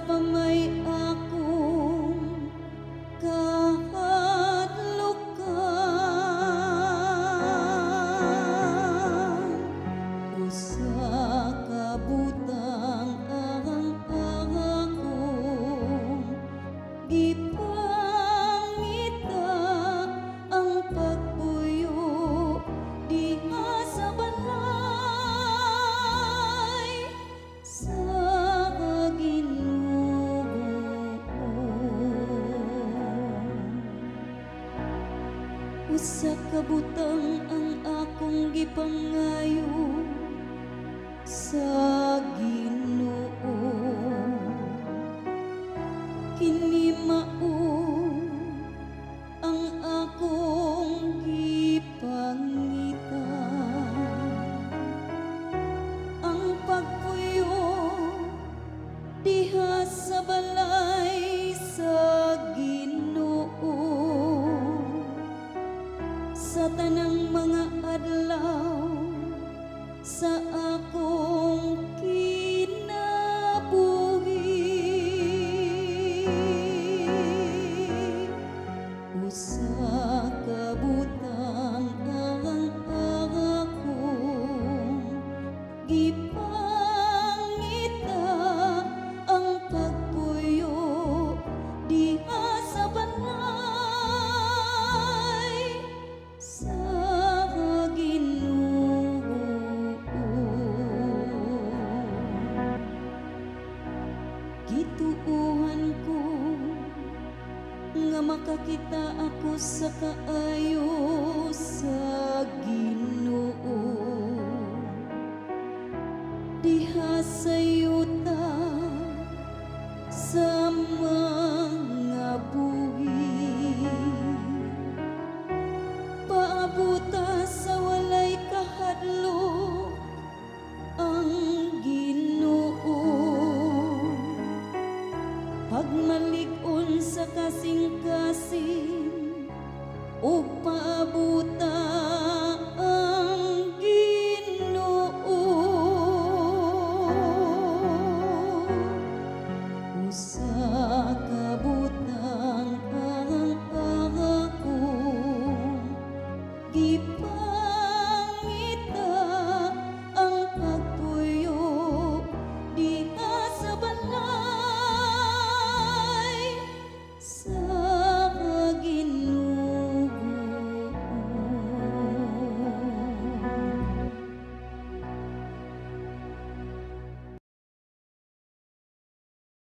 pa may akong kahadlukan. Usa ka butang ang akong gipangita, ang pagpuyo diha sa balay sa Ginoo. Usa ka butang ang akong gipangayo sa Ginoo, kini mao ang akong gipangita, ang pagpuyo diha sa balay sa Ginoo sa tanang mga adlaw sa akong kinabuhi. Usa ka butang ang akong gipangita, ang pagpuyo diha sa balay sa Ginoo. Gituohan ko nga makakita ako sa kaayo sa Ginoo diha sa